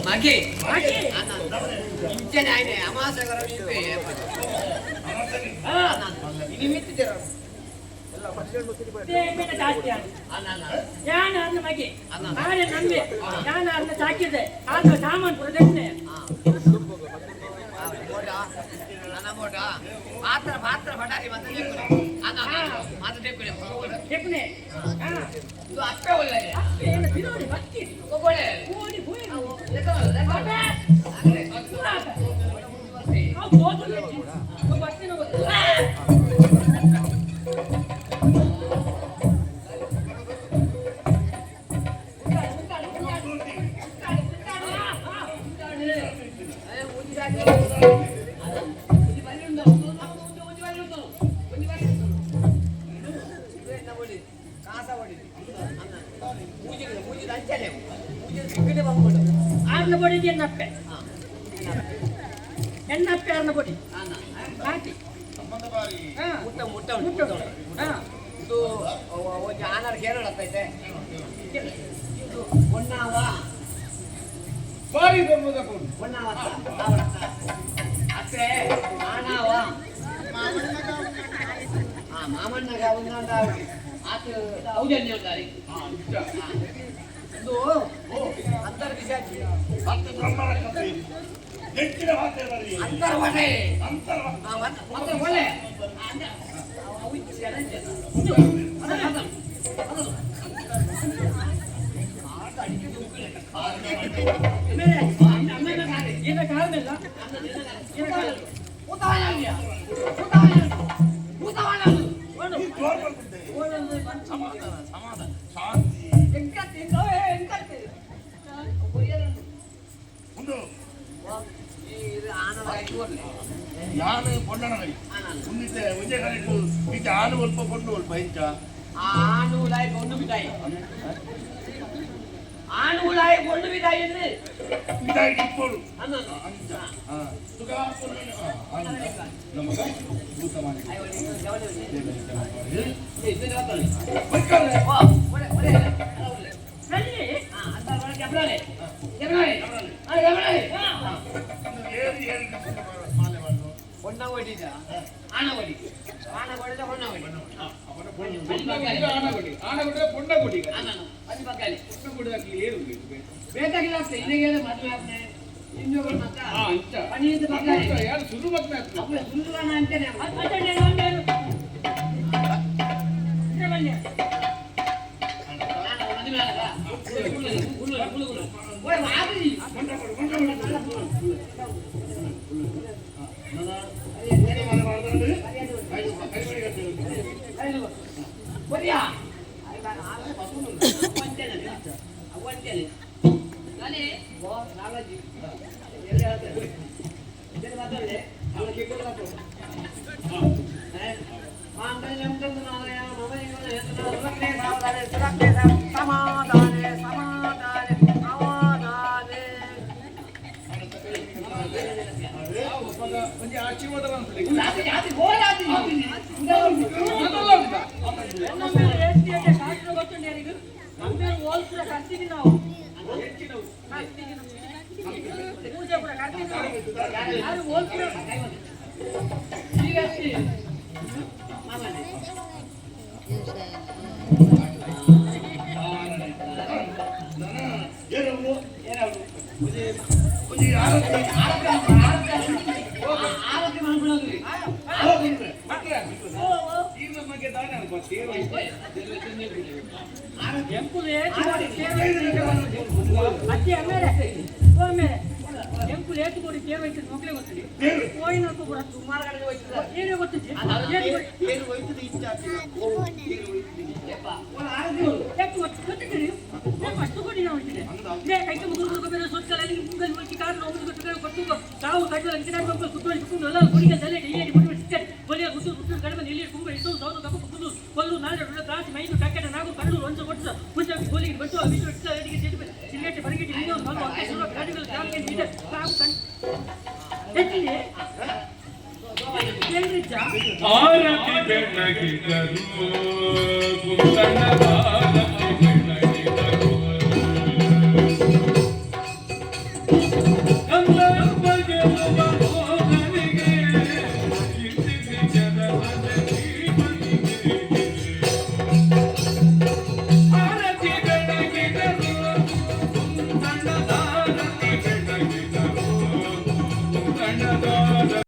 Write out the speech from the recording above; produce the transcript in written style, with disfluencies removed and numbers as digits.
ಮಗೆ. ಮಗೆ. ಇಂಚನೆ ಆಯ್ನೆ ಅಮಾಸೆ ಗರ. ನಿಮಿತ್ತ. ಬೇಗ ಜಾಸ್ತಿ ಆಗಿ ಯಾನ ಅನ್ನ ಮಗೆ ಆರೆ ನಂಬೆ ಯಾನ ಅನ್ನ ಸಾಕಿದೆ ಆತ ಸಾಮಾನು ಪ್ರದಕ್ಷಿಣೆ. ಪಾತ್ರ ಪಾತ್ರ ಭಟಾರಿ ಮತ್ತೆ ಅನ್ನ ಮಾತು ತೆಕ್ಕುನೆ. ಕೆಪ್ಪನೆ ಹಾ. ಇದು ಅಪ್ಪೆ ಒಳ್ಳೆ. ಅಪ್ಪೆ ಏನು ಬಿರೋಡಿ ಬತ್ತಿ. ಒಳ್ಳೆ. ಓಡಿ ಹೋಯಿ. ಲೆಕ್ಕ. ಅವು ಹೋದ್ರು ಬರ್ತೀನಿ. ಆರ್ನ ಬಡಿ ಎನ್ನಪ್ಪೆ ಎನ್ನಪ್ಪೆ ಆರ್ನ ಬಡಿ ಹಾಕಿ. ಹಾ. ಮುಟ್ಟ ಮುಟ್ಟ. ಮುಟ್ಟು. ಹಾ. ಇದು ಒಂಜಿ ಆನರ್ ಕೇರಳ ಐತೆ ಇದು ಹೊನ್ನಾವ. ಬಾರಿ ಬರ್ಬೋದ ಕೊಡು. ಹೊನ್ನಾವ ಅತ್ತೆ ಆಣಾವ. ಹಾ, ಮಾಮಣ್ಣಗ ಒಂದಾಂಡ ಆತ ಔಜನ್ಯ ಉಂಟಾರಿ. ಹಾ, ಇಷ್ಟ. ಇದು ಅಂತರ್ವಿಶಾಚಿ. ಹತ್ತು ಬ್ರಹ್ಮರ ಕಥೆ ಹೆಚ್ಚಿನ ಮಾತೇವರಿ. ಅಂತರ್ವಟೆ. ಅಂತರ. ಮತ್ತೆ ಒಳ್ಳೆ. ಆಮೇಲೆ ಏನ ಕಾರಣ ಏನ ಕಾರಣ? ಈ ಜೋರ್ ಬರ್ತಿದ್ದೆ. ಸಮಾಧಾನ ಸಮಾಧಾನ ಶಾಂತಿ. ಉಂಡು. ಯಾನು ಪೊಣ್ಣನ ಕೈ ಉಂದಿತ್ತೆ ಒಂಜೆ ಕಡೆಟು ಈಚೆ ಆನು ಒಲ್ಪ ಪೊಣ್ಣು ಒಲ್ಪ ಇಂಚ. ಆನು ಉಲಾಯಿ ಕೊಂಡು ಬಿದ್ದಾಯಿ, ಆನು ಉಲಾಯಿ ಕೊಂಡು ಬಿದ್ದಾಯಿ ಅಂದ್ರೆ ಇದಾಗಿ ಇಪ್ಪೋಡು. ಅನ್ನ. ಅಂಚ ಹಾ ತುಗ ಪೊಣ್ಣನ ಹಾ, ಅಂಚ ನಮಗ ಭೂತ ಮಾಡಿ. ಸರಿ. ಏರಿ ಏರಿ ಮಾಲೆ ಮಾಡು. ಆನವಡಿ ಆನವಡಿ ಹೊನ್ನವಡಿ. ಪೊಣ್ಣಗುಡಿ ಆನಗುಡಿ ಆನಗುಡಿ ಪೊಣ್ಣಗುಡಿ. ಪೊಣ್ಣಗುಡಿ. ಪೊಣ್ಣಗುಡಿ ಹಾಕಿ ಏರು ಇದು. ಬೇಕಾಗಿಲ್ಲ ಅಷ್ಟೇ ಇನ್ನೇನು ಮದುವೆ ಆಗ್ತದೆ ಇನ್ನೊಬ್ಬರು ಮಾತ್ರ. ಹಾ, ಅಂಚ. ಪನೀರ್ ಬಗ್ಗಾಲಿ. ಯಾರು ಸುರು ಮದ್ವೆ ಆಗ್ತದೆ. ಅಪ್ಪ ಸುಂದರನ ಅಂತಾನೆ. ಅದೇ ನಾನು ಬನ್ನಿ. ನಾನು ಮದುವೆ ಆಗಲ್ಲ. ಗುಳ್ಳು, ಗುಳ್ಳು, ಗುಳ್ಳು. ಓಯ್, ಮಾದರಿ. ಪೊಣ್ಣಗುಡಿ ಪೊಣ್ಣಗುಡಿ ಮಾಲೆ ಮಾಡ್ದಂಡು ಕೈ ಕೈ ಬರಿಯಾ. ಅವ್ವಂತೇನೆ. ನಾನೇ, ಓ, ನಾಗಜ್ಜಿ. ಎಲ್ಲಿ ಹೇಳ್ತಾರೆ? ಎಲ್ಲಿ ಮಾತಾಡ್ಲೆ? ಅವ್ಳು ಕೆಟ್ಟದ್ದು ಮಾತಾಡು. ಮಾಂಗಲ್ಯಂ ತಂದುನಾಯ ಮಮ ಜೀವನ ಹೇತುನಾ ಸುಲಗ್ನೆ ಸಾವಧಾನೆ ಸುಲಗ್ನೆ ಸಮಾಧಾನೆ ಸಮಾಧಾನೆ ಸಮಾಧಾನೆ. ಒಂಜಿ ಆಶೀರ್ವಾದ ಅನ್ಸಲಿ. ಅದು ಅದು ಗೋಳಾದಿ. ಅದೆಲ್ಲ ಉಂಟಾ? ನಮ್ಮ ಎಷ್ಟು ಎಷ್ಟು ಶಾಸ್ತ್ರ ಗೊತ್ತುಂಟು ಯಾರಿಗೂ? ನಮ್ಮ ಓಲ್ ಕೂಡ ಕರ್ತೀವಿ ನಾವು. ಕರ್ತೀವಿ ನಾವು. ಪೂಜೆ ಕೂಡ ಕರ್ತೀವಿ ನಾವು. ಯಾರು ಓಲ್ ಕೂಡ ಈಗ ಅಷ್ಟೇ. ಮಾಮನೆ. ಏನವರು? ಏನವ್ರು? ಒಂಜಿ ಆರತಿ. ಆರತಿ ಆರತಿ ಆರತಿ ಮಾಡ್ಬಿಡೋದ್ರಿ. ಹೋಗ್ಬಿಟ್ರೆ. ಭಟ್ರೆ, ಓ ಓ. ಈ ನಮಗೆ ದಾನ ಅನ್ಕೋ, ತೇರು. ಎಂಕುಲು ಏತು ಕೋಡಿ ಅತ್ತೆ ಆಮೇಲೆ ಓ ಆಮೇಲೆ ಎಂಕುಲು ಏತು ಕೋಡಿ ತೇರು ಐತೆ ಮೊಗ್ಲೇ ಗೊತ್ತಿದೆ. ತೇರು. ಕೋಯಿನ ಕೂಡ ಸುಮಾರು ಕಡೆಗೆ ಹೋಯ್ತದ. ಏನೇ ಗೊತ್ತಿದೆ ಏತು ಕೋಡಿ? ಏನು ಹೋಯ್ತದೆ ಇಂಚಾತಿನ. ಓ, ಏನು ಹೋಯ್ತದೆ. ಯಪ್ಪ, ಒಂದು ಆರತಿ ಹೋಗು. ಯಾಕೆ ಗೊತ್ತು ಗೊತ್ತಿದ್ದೀರಿ ಫಸ್ಟ್ ಕೊಡಿ ನಾವು ಇಟ್ಟಿದೆ ಲೇ ಕೈಗೆ ಮುಗುರು ಮುಗುರು ಬೇರೆ ಸೊತ್ತಲ ಮುಂಗಲ್ ಮುಲ್ಕಿ ಕಾರು ನೋವು ಗೊತ್ತು ಕೊಟ್ಟು ತಾವು ಕಡ್ಡಲ ಅಂಕಿನ ಮಕ್ಕಳು ಕುತ್ತೋಳಿ ಕುಂದು ಎಲ್ಲ ಗುಡಿಗೆ ತಲೆ ಇಲ್ಲಿ ಬಿಟ್ಟು ಸಿಕ್ಕರೆ ಒಲಿಯ ಗುಟ್ಟು ಗುಟ್ಟು ಕಡಿಮೆ ಇಲ್ಲಿ ಕುಂಬ ಇಸು ಸೌದು ಕಪ್ಪು ಕುಂದು ಕೊಲ್ಲು ನಾಳೆ ತ್ರಾಸಿ ಮೈದು ಟಕ್ಕಟ ನಾಗು ಕರಡು ಒಂಚ ಕೊಟ್ಟು ಮುಂಚೆ ಗೋಲಿಗೆ ಬಟ್ಟು ಬಿಟ್ಟು ಇಟ್ಟ ಅಡಿಗೆ ಚೆಟ್ಟು ಸಿಗರೇಟ್ ಬರಗಿಟ್ಟು ಇನ್ನೊಂದು ಸ್ವಲ್ಪ ಅಕ್ಕೆ ಸುರುವ ಗಾಡಿಗಳು ಜಾಮಿಗೆ ಇದೆ ತಾವು ಕಣ್ ಎತ್ತಿದೆ ಕೇಳಿದ್ರಾ? ಆರತಿ ಬೆಳಗಿದರು ಕುಂದಣ್ಣ.